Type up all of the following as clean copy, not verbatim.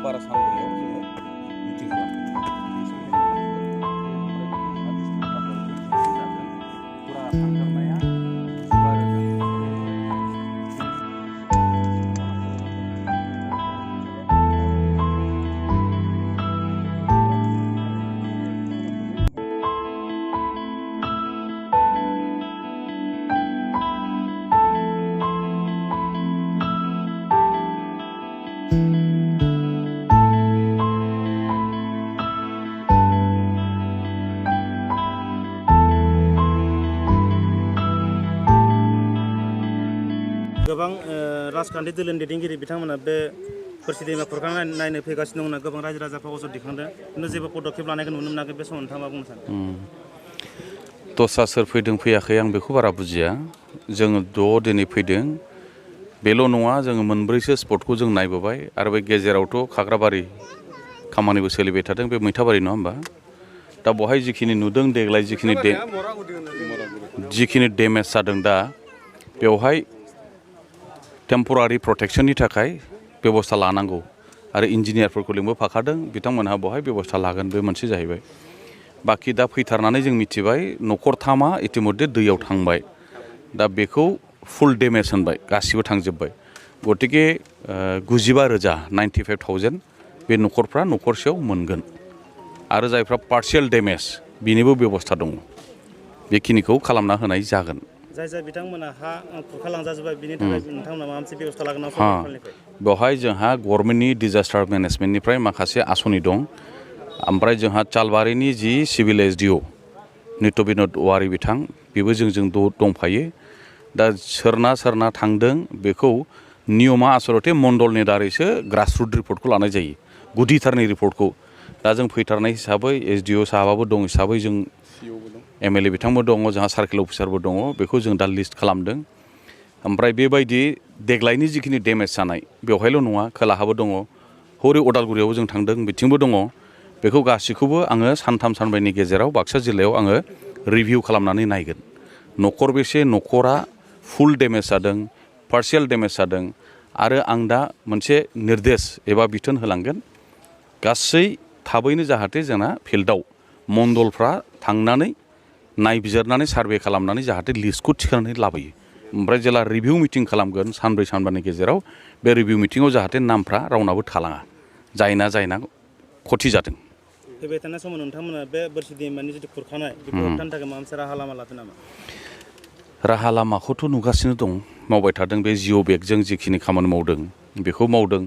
बारा सानब्रैयाव जोङो मिटिं खालामो फुरा थांथारनाया गोबां राजखान्थि दोलोनि दैदेनगिरि बिथांमोना बे बोरसि दैमा खुरखानाय नायनो फैगासिनो दं गोबां रायजो राजाफ्रा अजद दिखांदों खिन्थु जेबो पदक्षेप लानायखौ नुनो मोनाखै बे समाव नोंथाङा मा बुंनो सानो? दस्रा सोर फैदों फैयाखै आं बेखौ बारा बुजिया जोङो दिनै फैदों बेल' नङा जोङो मोनब्रैसो स्पटखौ जों नायबोबाय आरो बे गेजेरावथ' खाग्राबारि खामानिबो सोलिबाय थादों बे मैथाबारि नङा होमबा दा बहाय जिखिनि नुदों देग्लाय जिखिनि डेमेज जादों दा बेवहाय टेम्परारि प्रटेक्शननि थाखाय बेबस्था लानांगौ आरो इन्जिनियारफोरखौ लिंबोफाखादों बिथांमोनहा बहाय बेबस्था लागोन बे मोनसे जाहैबाय बाखि दा फैथारनानै जों मिथिबाय न'खरथामा इतिमध्य दैयाव थांबाय दा बेखौ फुल डेमेज होनबाय गासिबो थांजोब्बाय गतिके 95,000 95,000 बे न'खरफ्रा न'खरसेयाव मोनगोन आरो जायफ्रा पार्शियेल डेमेज बिनिबो बेबस्था दङ बेखिनिखौ खालामना होनाय जागोन जाय बिथांमोना हा खुरखालांजाजोब्बाय बिनि थाखाय नोंथांमोना माबा मोनसे बेबस्था लागोन बेवहाय जोंहा गभर्नमेन्टनि डिजास्टार मेनेजमेन्टनिफ्राय माखासे आसनि दं ओमफ्राय जोंहा चालबारिनि जि सिभिल एसडिअ नित्य बिनोद औवारि बिथां बेबो जोंजों दंफायो दा सोरना थांदों बेखौ नियमा आसलते मण्डलनि दारैसो ग्रासरुट रिपर्टखौ लानाय जायो गुदिथारनि रिपर्टखौ दा जों फैथारनाय हिसाबै एसडिअ साहाबाबो दं हिसाबै जों एमएलए बिथांबो दङ जोंहा सार्केल अफिसारबो दङ बेखौ जों दा लिस्ट खालामदों ओमफ्राय बेबायदि देग्लायनि जिखिनि डेमेज जानाय बेवहायल' नङा खोलाहाबो दङ हरै अदालगुरियावबो जों थांदों बिथिंबो दङ बेखौ गासैखौबो आङो सानथाम सानब्रैनि गेजेराव बाक्सा जिल्लायाव आङो रिभिउ खालामनानै नायगोन न'खरबेसे न'खरा फुल डेमेज जादों पार्शियेल डेमेज जादों आरो आं दा मोनसे निर्देश एबा बिथोन होलांगोन गासै थाबैनो जाहाथे जोंना फिल्डआव मण्डलफ्रा थांनानै नायबिजिरनानै सार्भे खालामनानै जाहाथे लिस्टखौ थिखांनानै लाबोयो ओमफ्राय जेला रिभिउ मिटिं खालामगोन सानब्रै सानबानि गेजेराव बे रिभिउ मिटिङाव जाहाथे नामफ्रा रावनाबो थालाङा जायना खथि जादों फैबाय थानाय समाव नोंथांमोना बे बोरसि दैमानि जिथु खुरखानाय बेखौ होबथानो थाखाय माबा मोनसे राहा लामा लादों नामा? राहा लामाखौथ' नुगासिनो दं मावबाय थादों बे जिअ बेगजों जिखिनि खामानि मावदों बेखौ मावदों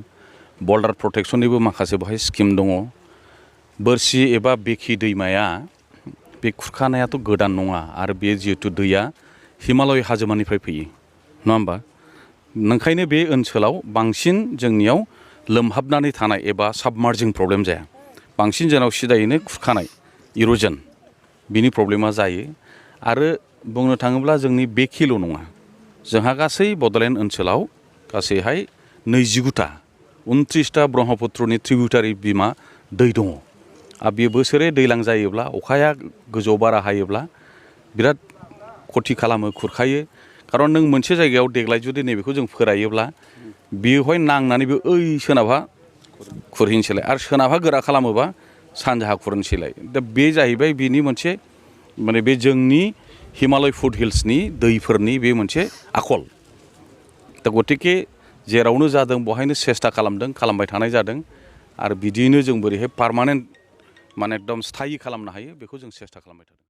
बर्डार प्रटेक्शननिबो माखासे बेवहाय स्किम दङ बोरसि एबा बेखि दैमाया बे खुरखानायाथ' गोदान नङा आरो बे जिहेतु दैया हिमालय हाजोमानिफ्राय फैयो नङा होमबा नोंखायनो बे ओनसोलाव बांसिन जोंनियाव लोमहाबनानै थानाय एबा साबमार्जिं प्रब्लेम जाया बांसिन जोंनाव सिदायैनो खुरखानाय इर'जन बिनि प्रब्लेमा जायो आरो बुंनो थाङोब्ला जोंनि बेखिल' नङा जोंहा गासै बड'लेण्ड ओनसोलाव गासैहाय 29टा 29टा ब्रह्मपुत्रनि ट्रिबिउटारि बिमा दै दङ आरो बे बोसोरे दैलां जायोब्ला अखाया गोजौ बारा हायोब्ला बिराद खथि खालामो खुरखायो खारन नों मोनसे जायगायाव देग्लाय जुदि नैबेखौ जों फोरायोब्ला बेवहाय नांनानै बे सोनाबहा खुरहैनोसैलाय आरो सोनाबहा गोरा खालामोबा सानजाहा खुरनोसैलाय दा बे जाहैबाय बेनि मोनसे माने बे जोंनि हिमालय फुट हिल्सनि दैफोरनि बे मोनसे आखल दा गतिके जेरावनो जादों बहायनो सेस्था खालामबाय थानाय जादों आरो बिदियैनो जों बोरैहाय पार्मानेन्ट माने एकदम स्थायि खालामनो हायो बेखौ जों सेस्था खालामबाय थादों